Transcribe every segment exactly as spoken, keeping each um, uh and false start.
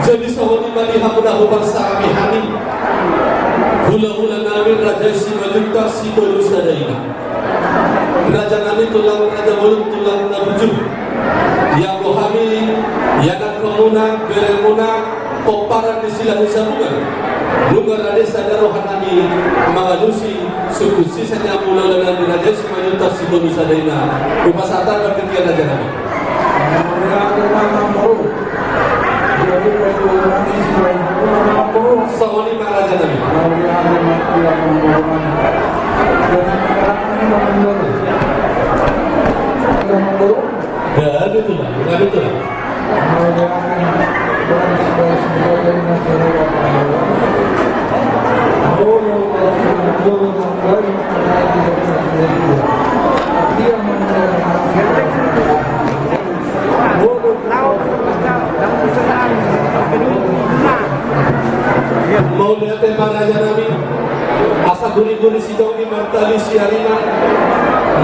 Jadi songon i ma di hamuna hupasahat hami hami hulahula nami Raja i Simanjuntak Sitolu Sadaina. Raja nami tulang, raja bolon, tulang na burju. Ia do hami, ia nang hamuna, beremuna, pomparan ni Silahisabungan. Nunga rade sada roha nami mangalusi sungkun sise ni hulahula nami Raja i Simanjuntak Sitolu Sadaina. Hupasahat hami tu raja nami. Songon i ma raja nami. Gabe tulang, gabe tulang. Mauliate ma raja nami. Asa guriguri sitonggi, martali siarina.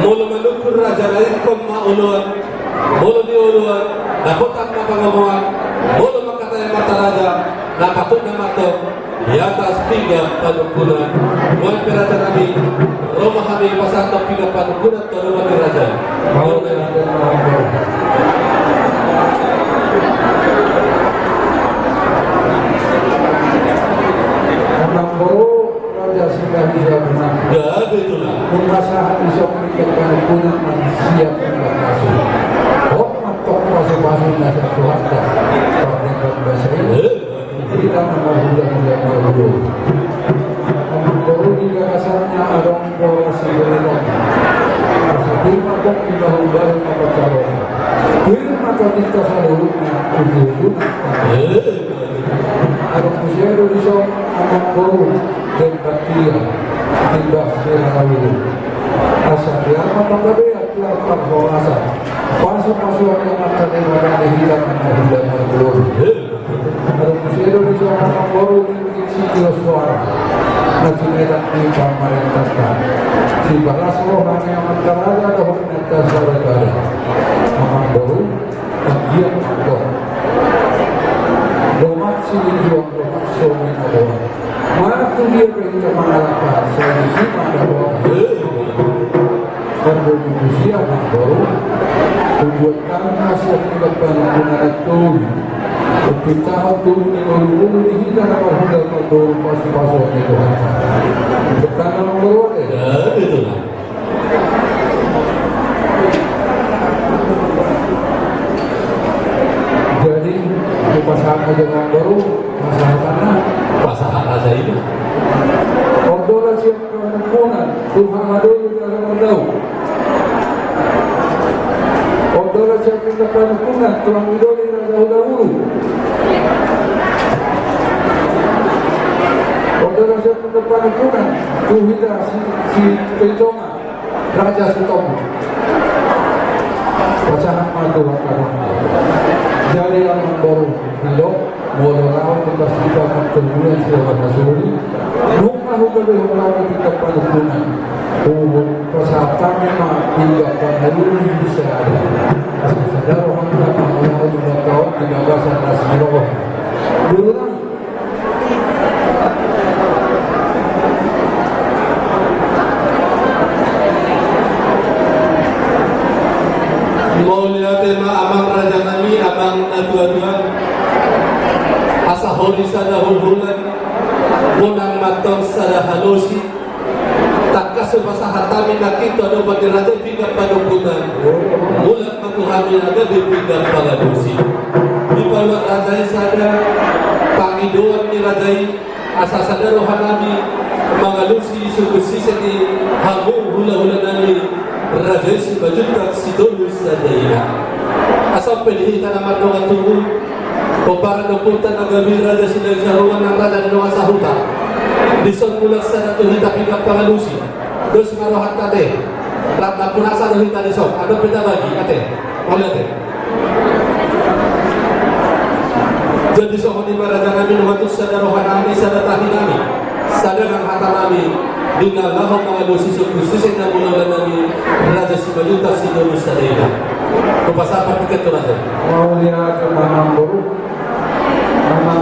Molo manungkun raja na ingkon ma oloan. Molo di oloan, dapotan ma pangomoan. Molo mangkatai amanta raja, na patut na mantong di atas pinggan panungkunan. Nuaeng pe raja nami, ro ma hami pasahathon pinggan panungkunan tu adopan ni raja. Mauliate ma. Amangboru Raja Silahisabungan. Gabe tulang. Hupasahat dison pinggan panungkunan manang siap pinggan pasu. Hot mantong pasupasu na sian Tuhanta. Pardenggan basa i. Eh. Hita na marhulahula marhulahula. Amangboru, di bagasanna adong boras siberengkon. Asa pir ma tong di bahu bahu na pacaron. Pir ma tong di saluhutna ujung-ujungna. Adong muse do dison amangboru, denggan dia timbas sira lalu. Asa biar ma tong gabe, biar parhorasan. Pasu-pasu ni amanta Debata di hita na marhulahula marhulahula. Adong muse do dison amangboru, ringgit sitio soara na tinedak ni pamarentanta. Sibalas roha ni amanta raja dohot inanta sada-sada. Amangboru, anggiat ma tong lomak silinjuang, lomak so binaboan. Manang tu dia pe hita mangalangka, sai disi ma dapotan. Margogo tusi amangboru, tujuan hami na siap pinggan panungkunan antong. Hupasahat tu ngolu-ngolu ni hita na marhulahula marhulahula, pasu-pasu ni Tuhanta. Hupasahat amangboru, eh. Ya, betul. Jadi, hupasahat haja amangboru, pasahatanna. Pasahat haja i. Olo do siap panungkunan, tu hahadoli Raja Mardau. Olo do siap pinggan panungkunan, tulang ni doli Raja Hulahulu. Olo do siap pinggan panungkunan, tu hita si, si Paitonga. Raja Sitombul. Pasahat ma tu angka dongan. Jadi amangboru, molo laho tu parsita mantong bulan siawan hasuri. Nunga hugabe hulaho di pinggan panungkunan. Hupasahat hami ma pinggan pangalusi sada. Asa sada rohanta mangulahon di bagasan las ni roha. Dulu. Mauliate ma amang raja nami, amang na tua-tua. Asa hori sada hulhulan, monang mantong sada halosi. Tangkas hupasahat hami nangkin tu adopan ni raja i pinggan panungkunan. Mulak ma tu hami na gabe pinggan pangalusi. Dipaluat raja i sada pangidoan ni raja i, asa sada roha nami mangalusi sungkun sise ni hamu hulahula nami Raja i Simanjuntak Sitolu Sadaina. Asa pe di hita na mardongan tubu, pomparan ni ompunta na gabe Raja Silahisabungan nang raja ni dongan sahuta. Dison mulak sada tu hita pinggan pangalusi. Dos ma rohanta ate. Rap na punasa do hita dison. Adong pe tabagi ate. Mauliate. Jadi songon i ma raja nami, nunga tung sada roha nami, sada tahi nami, sada nang hata nami. Di na laho mangalusi sungkun sise ni hulahula nami Raja Simanjuntak Sitolu Sadaina. Hupasahat partingkian tu raja. Mauliate ma amangboru. Amang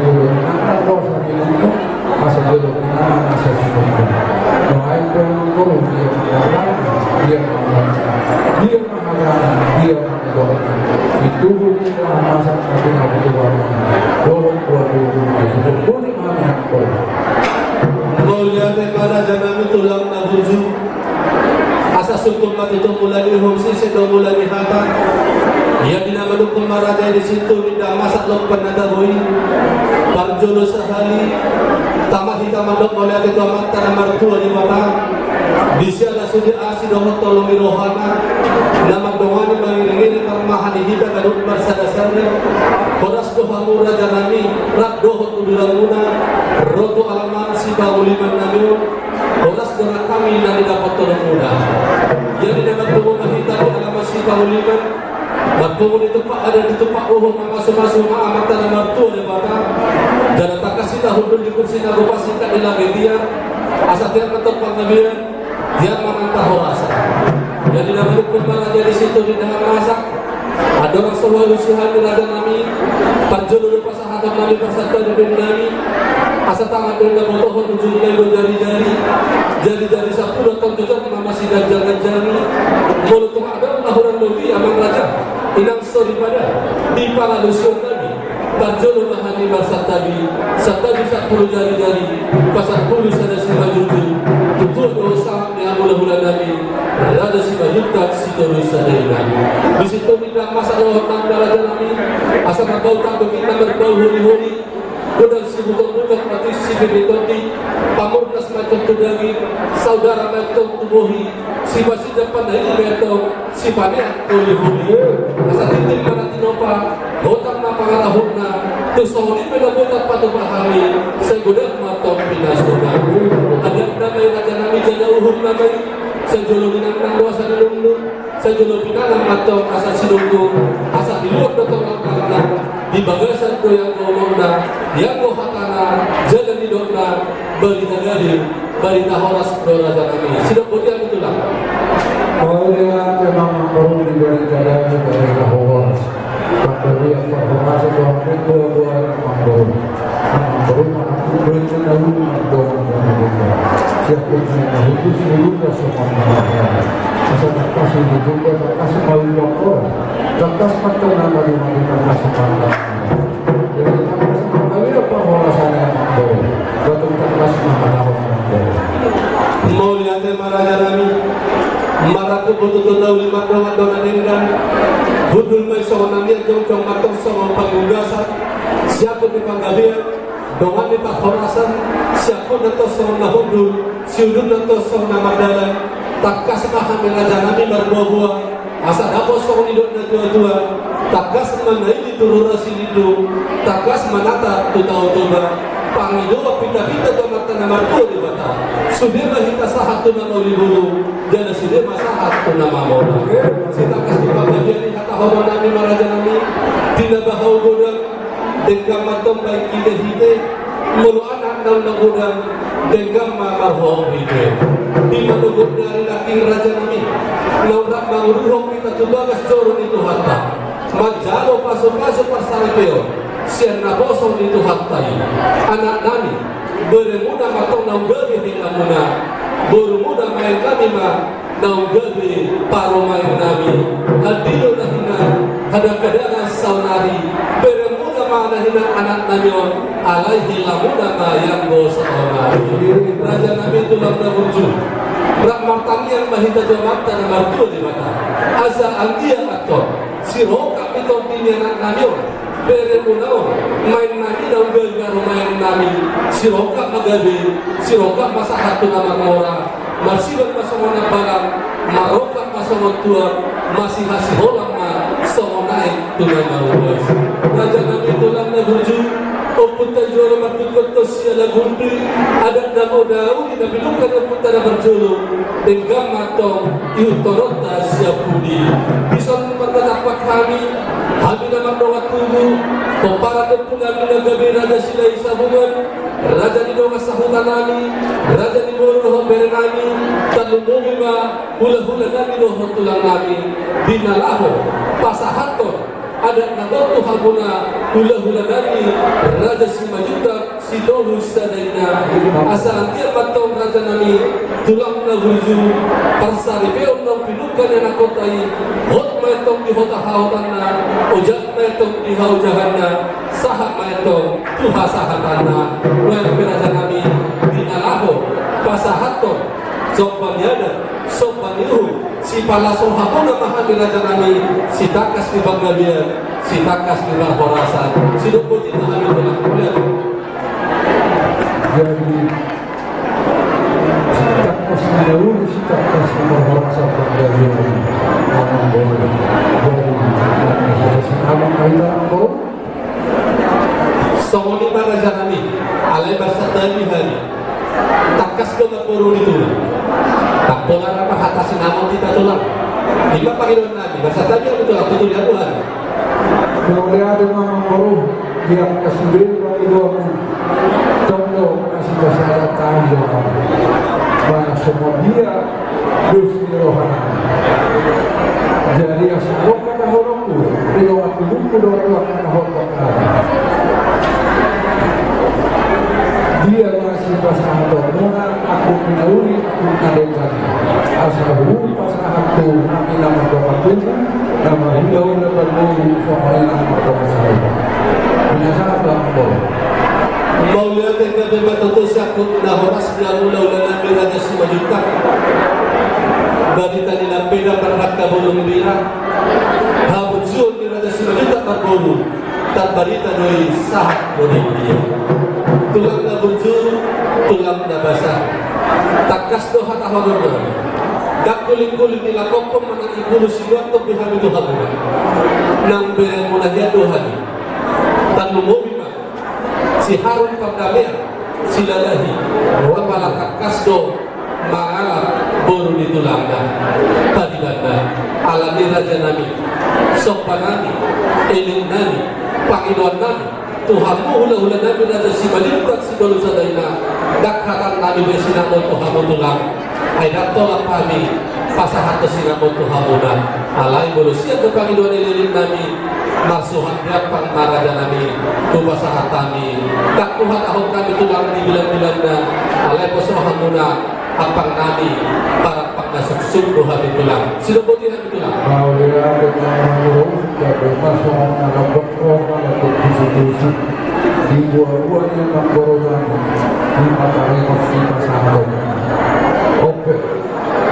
jolo inangnang do asa di lombu, asa jolo inangnang asa sinungkun. Nuaeng pe amangboru, dia ma goarna, dia ma goarna, dia ma hatana, dia ma nidokna. Di tubu ni Indahan Masak na pinabotohon dohot boa ni lombu na i. Sinungkun ma amangboru. Mauliate ma raja nami tulang na burju. Asa sungkun ma tutu mulai di homsi sedo mulai di hata. Ia di nama dukun ma raja i di situ di Indahan Masak lompan na tabo i. Parjolo sahali tama hita mandok mauliate tu Amanta na martua Debata. Di siala sude asi dohot holong ni rohana na mandongani mangiring-iring marmahani hita ganup marsada-sada. Horas do hamu raja nami rap dohot udulanmuna ro tu alaman Sipanguliman nami on. Horas do nang hami na didapot holongmuna. Ia di na marpungu ma hita di alaman Sipanguliman. Marpungu di tumpak adat di tumpak uhum mamasu-masu ma Amanta na martua Debata. Jala tangkas hita hundul di kursi na gopas singkat di lage tiar. Asa tiar ma tong panggabean, tiar ma nang parhorasan. Ia di na manungkun ma raja di situ di Indahan Masak. Andorang so hualusi hami raja nami, parjolo do pasahaton nami parsantabi nami. Asa tangan do na botohon, ujungna i do jari-jari. Jari-jari sampulu antong jojor ma masiganjang-ganjangi. Molo tung adong na hurang lobi amang raja, inang soripada, di pangalusion nami. Parjolo ma hami marsantabi, santabi sampulu jari-jari, pasampulu sada Simanjunjung. Tutu do sangap ni hula-hula nami, Raja Simanjuntak Sitorus sada i nami. Di situ minta masak dohot nang raja nami. Asa marbau tanduk inna marbau holi-holi. Godang sibutok-butok mati sipir ni tondi. Pamurnas ma tong tu daging, saudara ma tong tu bohi. Sipasinjak pandahi ma tong, sipaneang holi-holi. Asa tintin ma na tinopa, hotang ma pangarahutna. Tu songon i pe na botak patupa hami, sai godang ma tong pinasuna. Adat nama i raja nami jala uhum nama i. Sai jolo inangnang do asa dilunglung, sai jolo pinangan ma tong asa sinungkun, asa diluat do tong langkangna, di bagasan do ianggo umurna, ianggo hatana, jala nidokna, barita gabe, barita horas do raja nami. Sidok boti hami tulang. Mauliate ma amangboru di barita gabe, barita horas. Panggabean parhorasan dohot boa-boa ni amangboru. Amangboru manang boru na uli mardongan dongan dongan. Siap pun na hutus uli na songon na marhara. Asa tangkas uli tunggal tangkas ma uli doktora. Tangkas ma tong na madu-madu tangkas ma tong. Jadi tangkas ma panggabean parhorasan ni amangboru. Batung tangkas ma hatahon amangboru. Mauliate ma raja nami. Marangkup botoon na uli mardongan dongan denggan. Hundul ma i songon na nian, jongjong ma tong songon panggugasan. Siap ni panggabean, dongan ni parhorasan, siap na tong songon na hundul, siudut na tong songon na mardalan. Tangkas ma hami raja nami marboa-boa. Asa dapot songon nidok na tua-tua, tangkas ma na i di turu ro silindung, tangkas ma natap tu Tao Toba, pangidoan pinta-pinta tu Amanta na martua Debata, sude ma hita sahat tu na mauli bolon, jala sude ma sahat tu na mamora. Sitangkas ni panggabean i hatahonon nami ma raja nami, di na bahen godang, denggan ma tong baen hite-hite, molo anak naung na godang, denggan ma marhohom hite. Di manogot ni ari nangkin raja nami, naung rap manguruhon hita tu bagas joro ni Tuhanta, manjalo pasu-pasu parsaripeon sian naposo ni Tuhanta i. Anak nami, beremuna ma tong naung gabe helamuna, borumuna ma i, nami ma naung gabe parumaen nami. Andi do na hinan hadang-hadangan saonari, beremuna ma na hinan anak nami on, alai helamuna ma ianggo saonari. Raja nami tulang na burju, rap martangiang ma hita tu Amanta na martua Debata, asa anggiat antong sirongkap ni tondi ni anak nami on, beremuna on, maen nami naung gabe parumaen nami, sirongkap ma gabe, sirongkap ma sahat tu na mamora. Marsilang ma songon ambalang, marrongkap ma songon tuak, masihasiholang ma songon aek tu na mauas. Raja nami, tulang na burju, ompunta jolo martungkot siala gurdi, adat na poda uli na pinungka ni ompunta na parjolo, denggan ma tong ihuthononta sian pudi. Dison marnatampak hami, hami na mardongan tubu, pomparan ni ompunami na gabe Raja Silahi Sabungan, raja ni dongan sahuta nami, raja ni boru dohot bere nami, tarlumobi ma hulahula nami dohot tulang nami, di na laho pasahathon adat na gok tu hamuna hulahula nami, Raja Simanjuntak Sitolu Sadainna. Asa anggiat ma tong, raja nami, tulang na burju, parsaripeon naung pinungka ni anakhonta i, hot ma tong di hota hahotanna, ojak ma tong di haojahanna, sahat ma tong tu hasahatanna. Nuaeng pe, raja nami, di na laho pasahathon somba ni adat, somba ni uhum, sipalaso hamuna ma hami, raja nami, sitangkas ni panggabean, sitangkas ni parhorasan. Sidok boti ma hami, tulang, mulia. Jadi, sitangkas ni na uli, sitangkas ni parhorasan, panggabean. Amang boru. Jadi, amang boru. Songon i ma, raja nami, alai marsantabi hami. Tangkas do namboru ni tulang. Ndang pola ra marhata sinamot hita, tulang. I ma pangidoan nami, marsantabi hami, tulang, tuturi hamu hami. Mauliate ma, amang boru, di angka sude pangidoanmu. Tong do na sipasahat hami do. Manang songon dia dos ni roha nami. Jadi asa adong hata holongku, di dongan tubungku dohot tu angka na hombar nami. Dia ma sipasahatonmuna, angkup ni na uli, angkup na denggan. Asa hupasahat tu hami na mardongan tubu, na marhulahula parboru, songon i na mardongan sahuta. Pinasahat do, amang boru. Mauliate, gabe ma tutu siangkup na horas di hamu hulahula nami, Raja Simanjuntak. Barita ni lambeda marangka bolon bira. Haburjuon ni Raja Simanjuntak parboru, tarbarita do i sahat ro di dia. Tulang na burju, tulang na basa. Tangkas do hata horong nami. Ndang kuling-kuling ni langkophon manang imbulu sinuan tompi hami tu hamuna. Nang beremuna hian do hami. Tarlumobi ma siharun pardamean, silahi, apala tangkas do mangalap boru ni tulangna. Padibanna, alani, raja nami, somba nami, elek nami, pangidoan nami tu hamu hulahula nami, Raja Simanjuntak Sitolu Sadainna, ndang hata nami be sinamot tu hamu, tulang. Ai ndang tolap hami pasahathon sinamot tu hamuna. Alai molo sian do pangidoan elek-elek nami, marsuhat be ampang ma, raja nami, hupasahat hami. Ndang huhatahon hami, tulang, di bilang-bilangna. Alai poso hamuna ampang nami, parampang na suksuk do hami, tulang. Sidok boti hami, tulang. Mauliate ma, amang boru, gabe ma songon na lambok roha, na lambok tusi-tusi. Di boa-boa ni amang boru nami, di mata rengot sipasahaton. Oke.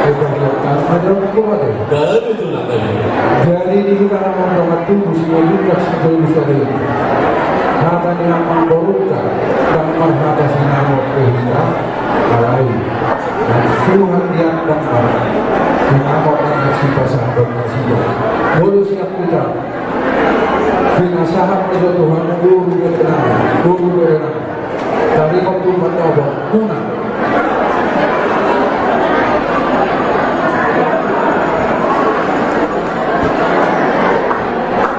Oke, dia tanya dia, amang boru, ate. Baru, tulang, baru. Jadi di hita na mardongan tubu, Simanjuntak Sitolu Sada i, hata ni amang borunta, ndang marhata sinamot be hita. Alai, suhat di ampang ma sinamot na sipasahaton nasida. Molo sian hita, pinasahat ma jo tu hamu boru bere nami, boru bere nami. Taringot tu pandohan muna.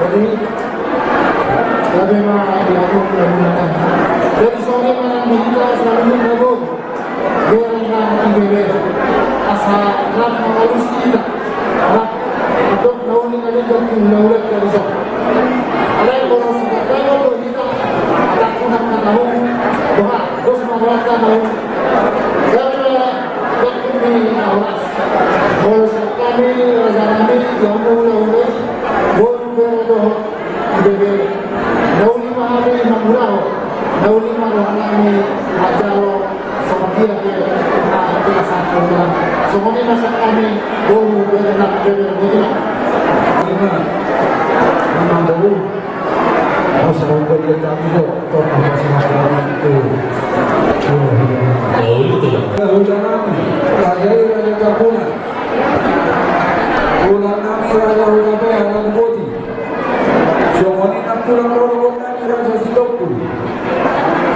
Jadi, gabe ma di hamu hulahula nami. Jadi songon i ma nang di hita saluhutna, boru. Bere nang ibebere. Asa rap mangalusi hita. Rap. Adong na uli na denggan tu hulahula nami. Alai molo so tangkas do hita, hatangku nang hatamu. Boha, dos ma rohanta na uli. Gabe ma tangkas ni na horas. Molo sian hami, raja nami, di hamu hulahula i, boru, bere dohot ibebere. Na uli ma hami mangulahon, na uli ma roha nami manjalo songon dia pe na pinasahat hamu. Songon i ma sian hami, boru, bere nang ibebere, boti ma. Ima, amang boru, asa hupadia hami jo, tong pasahat hami tu. Oh, iya. Ya, udah, tulang. Ya, udah, nami. Raja i. Tulang rorobot nami Raja Sitompul.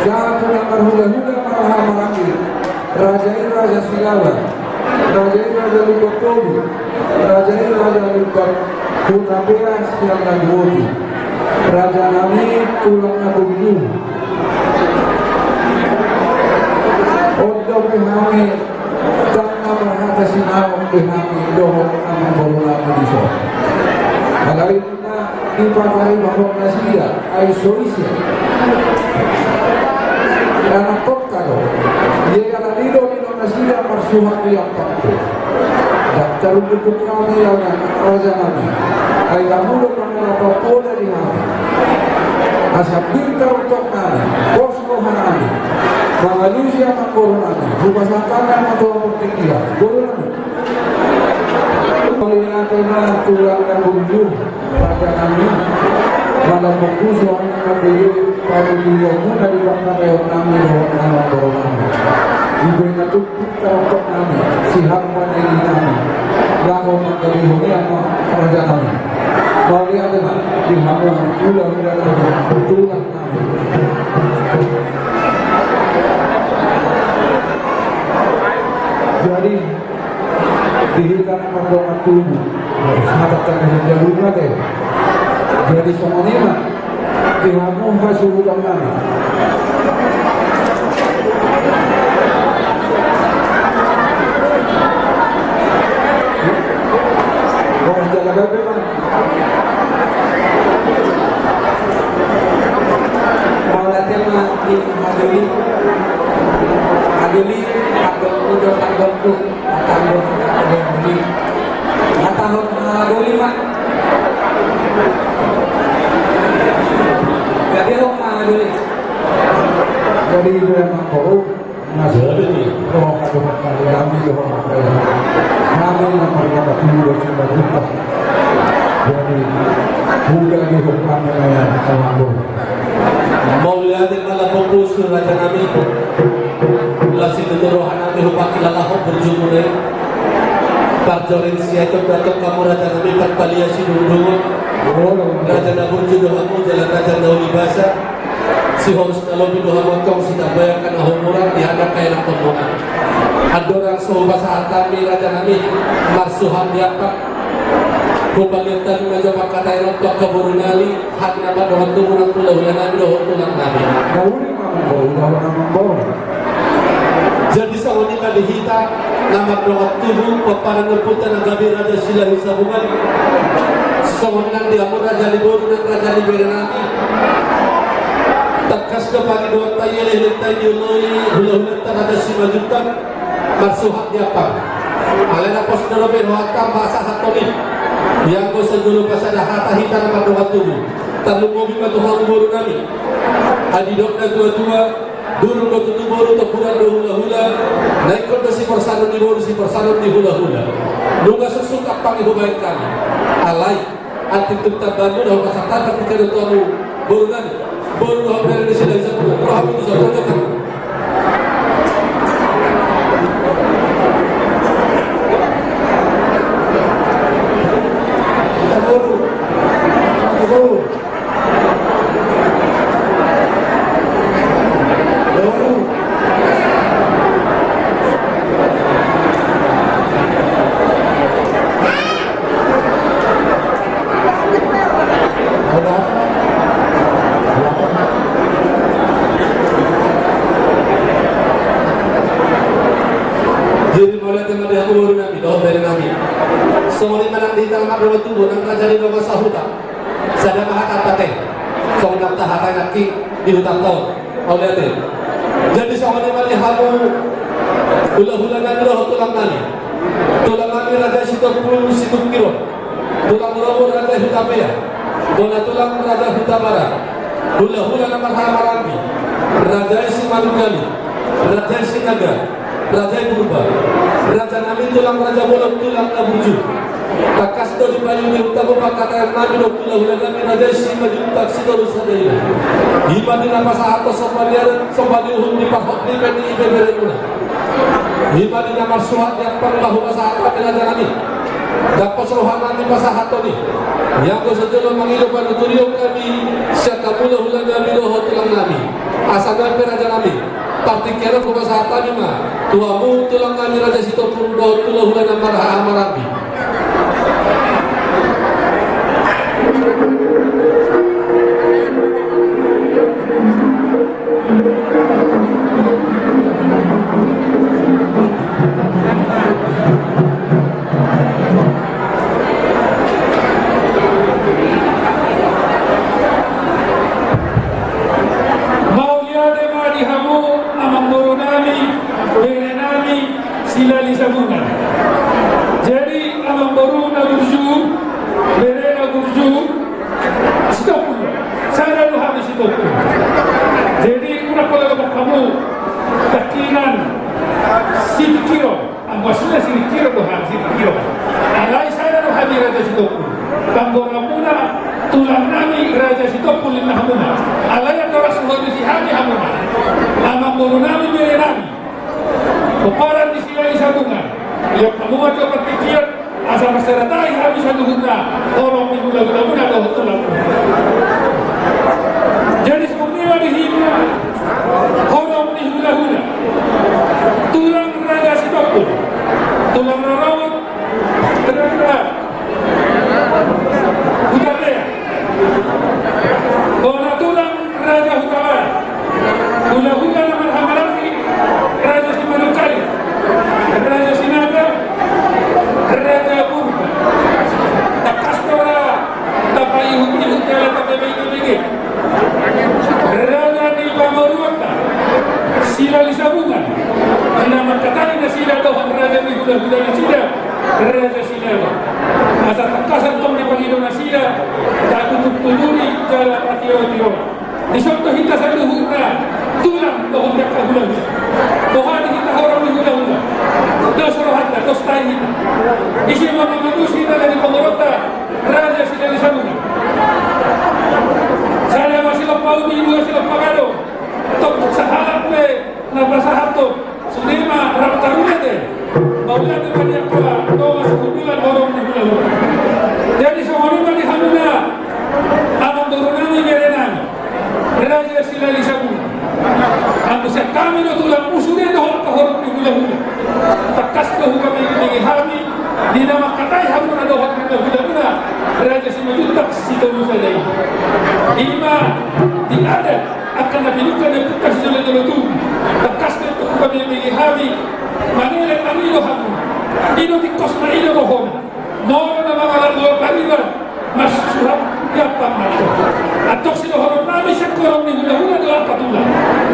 Sahat tu na marhulahula marhahamaranggi. Raja i Raja Silaban. Raja i Raja Lumban Tolu. Raja i Raja Lumban Hutapea sian na dua i. Raja nami tulang na tolu. On dope hami, ndang na marhata sinamot be hami dohot amangboru nami dison. Alai na dipatarimahon nasida, ai so ise. Anak kota do. Ia anak i do nidok nasida marsuhat di ampang pe. Ndang tarungkupungkami, raja nami. Ai hamu do pangalapan poda di hami. Asa pintar roham nami, pos roha nami. Mangalusi amangboru nami. Hupasahat hami ma tu amangboru nami. Mauliate ma tulang na tolu, raja nami. Malam bungkuso hami mambege panuturion muna di pangkataion nami dohot amangboru nami. Ibe na tutu tarongkot nami, siharpa na i nami. Laho manggabihon i ama raja nami. Mauliate ma di hamu hulahula nami, tulang nami. Jadi, di hita na mardongan tubu. Harus mata tengah yang jalur mate. Jadi songon i ma. Di hamu hasuhuton nami. Horas jala gabe ma. Mauliate ma di hahadoli. Hahadoli, hahadoli, hahadoli. Hatahon hahadoli ma. Jadi ho ma hahadoli. Jadi ibe ma ho. Nasida i. Ho hahadoli, hahadoli. Nami na marhata tubu do sumba juta. Jadi, udah di ho ma na ya, hahadoli. Mauliate ma laho tu raja nami. Las situtu roha nami hupangkilalahon burjumuna i. Parjolo sian i tong datong hamu raja nami, parpalia sidungdungon. Raja na burju do hamu jala raja na uli basa. Sihorus na lobi do hamu antong, sitambai angka na hurang di hami angka ianakhonmuna. Andorang so hupasahat hami raja nami marsuhat di ampang. Hupaliat hami ma jo pangkataion on tu angka boru nami. Hami na mardongan tubu nang hulahula nami dohot tulang nami. Na uli ma amangboru, dohot amangboru. Jadi songon i ma di hita na mardongan tubu, pomparan ni ompunta na gabe Raja Silahisabungan. Songon i nang di hamu raja ni boru nang raja ni bere nami. Tangkas do pangidoanta i, lehonta i dioloi hulahulanta Raja Simanjuntak. Marsuhat di ampang. Alai na pos do dope rohanta pasahathon i. Ianggo so jolo pasada hata hita na mardongan tubu. Tarlumobi ma tu hamu boru nami. Ai didok natuatua, durung do tutu boru, tompuan do hulahula. Na ingkon do siporsanon ni boru, siporsanon ni hulahula. Nunga suksuk ampang i hubahen hami. Alai Antik tung tambanmuna hupasahat hami tu hamu boru nami. Boru dohot bere ni Silahisabungan. Roha muna tu saboto kan. Boru. Boru. Jadi mauliate ma di hamu boru nami dohot bere nami. Songon i ma nang di hita na mardongan tubu nang raja ni dongan sahuta. Sada ma hata ate. Songon na tahatai nangkin di hutanta on. Mauliate. Jadi songon i ma di hamu hulahula nami dohot tulang nami. Tulang nami Raja Sitompul Situngkiron. Tulang rorobot Raja Hutapea. Bona tulang Raja Hutabarat. Hulahula na marhahamaranggi. Raja i Simanungkalit. Raja i Sinaga. Raja i Purba. Raja nami tulang Raja Bolon, tulang na burju. Tangkas do dipaihuthon hamu pangkataion nami dohot hulahula nami Raja i Simanjuntak Sitorus Sadari. I ma di na pasahathon somba ni adat, somba ni uhum, di parhot ni pe ni ibeberemuna. I ma di na marsuhat di ampang ma hupasahat hami raja nami. Ndang pos roha nami pasahathon i. Ianggo so jolo mangido panuturion hami. Hulahula nami dohot tulang nami. Asa nang pe raja nami, partingkian on hupasahat hami ma tu hamu tulang nami Raja Sitompul dohot hulahula na marhaha maranggi. Mauliate ma di hamu amangboru nami, bere nami, Silali Sabungan. Jadi amangboru na burju, bere na burju, Sitompul. Sada do hami Sitompul. Jadi unang pola gabok hamu tangkinan sitikiro. Anggo asli na sitikiro do hami, sitikiro. Alai sada do hami Raja Sitompul. Panggoarmuna tulang nami Raja Sitompul ninna hamuna. Alai andorang so hualusi hami hamuna, amangboru nami, bere nami, pomparan ni Silali Sabungan, liat hamu ma tu partingkian, asa marsada tahi hami saluhutna horong ni hulahulamuna dohot tulangmuna. Jadi songon i ma di hita horong ni hulahula, tulang Raja Sitompul, tulang rorobot, tulang Hutabean, bona tulang Raja Hutabarat, hulahula na marhaha maranggi, Raja Simanungkalit, Raja Sinaga, Raja Purba. Tangkas do ra tapaihutihut jala tapabege-bege raja ni pamoruonta, Silali Sabungan, na mangkatai nasida dohot raja ni hulahula nasida, Raja Sinaga. Asa tangkas antong dipangido nasida, tatuturi-tuturi jala tatirotirohon. Dison do hita saluhutna tulang dohot angka hulahula. Boha di hita horong ni hulahula? Dos rohanta, dos tahi hita. Ise ma mamanusi raja ni pamoruonta, Raja Silali Sabungan? Sada ma silompa ubi, dua silompa gadong. Tong sahalak pe na pasahathon. Sude ma rap taruna te. Mauliate ma di angka dongan sahundulan horong ni hulahula. Jadi songon i ma di hamuna amangboru nami, bere nami, Raja Silali Sabungan. Anggo sian hami do tulangmu, sude do ho angka horong ni hulahula. Tangkas do hupabege-bege hami di na mangkatai hamuna dohot hulahulamuna, Raja Simanjuntak Sitolu Sada i. I ma di adat angka na pinungka ni ompunta sijolojolo tubu. Tangkas do hupabege-bege hami, mangelek mangido hamu. I do tingkosna, i do goarna. Molo na mangalap dua pariban, marsuhat di ampang ma antong. Antong sidohonon nami sian horong ni hulahula do angka tulang.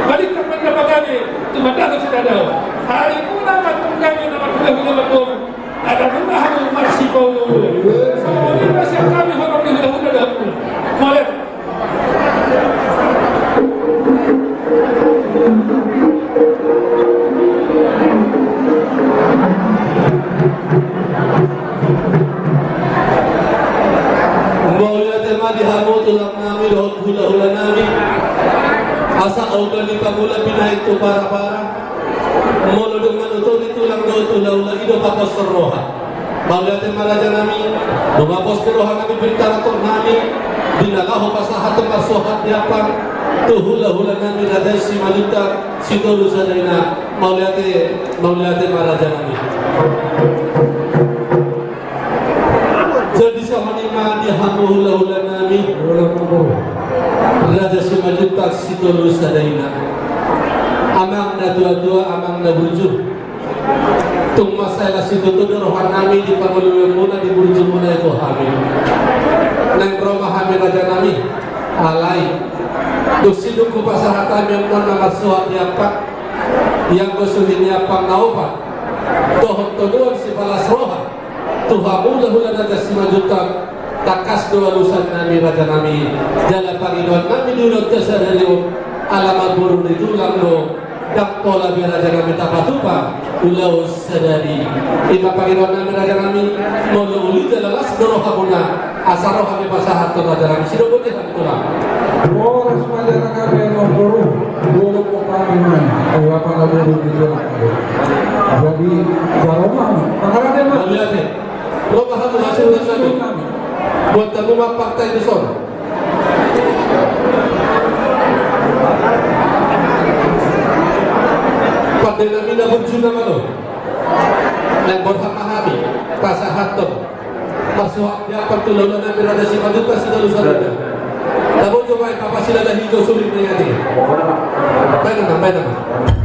Balintang ma na pagabe, tumandangkon sidadao. Harimuna ma antong gabe na marhulahula marboru. Ala nunga hamu marsipaolooloan. Songon i ma sian hami horong ni hulahula dohot tulang. Mauliate. Mauliate ma di hamu tulang nami dohot hulahula nami. Asa ongga ni pangula pinaek tu parapara. Molo dung manuturi tulang dohot hulahula, i do paposhon roha. Mauliate ma raja nami, nunga pos roha nami, pintar atur nami, di na laho pasahathon marsuhat di ampang tu hulahula nami Raja Simanjuntak Sitolu Sada i. Mauliate, mauliate ma raja nami. Jadi songon i ma di hamu hulahula nami, Raja Simanjuntak Sitolu Sada i, amang na tuatua, amang na burju. Tung mansai las situtu do roha nami di pangoluonmuna, di burjumuna i tu hami. Naeng ro ma hami raja nami, alai dung sidung hupasahat hami annon na marsuhat di ampang, ianggo suhi ni ampang na opat dohot todoan sipalas roha tu hamu hulahula Raja Simanjuntak, tangkas do alusan nami raja nami, jala pangidoan nami di ulaonta sadari on, ala marboru ni tulang do, ndang pola be raja nami tapatupa ulaon sadari. I ma pangidoan nami raja nami, molo uli jala las do rohamuna, asa ro hami pasahathon raja nami, sidok boti hami tulang. Horas ma raja nami, amangboru, dolok hami ma i, ai apa na boru ni tulang. Jadi jaro ma, pangarade ma. Mauliate. Ro ma hamu hamu raja nami. Buat hamu ma partai dison. Pande nami na burju na malo, naeng borhat ma hami pasahathon marsohot ni ampang tu hulahula nami Raja Simanjuntak Sitalu Sarinda. Tabo jo baen ma pasilala hijau suling na i ate. Baen ma, baen ma.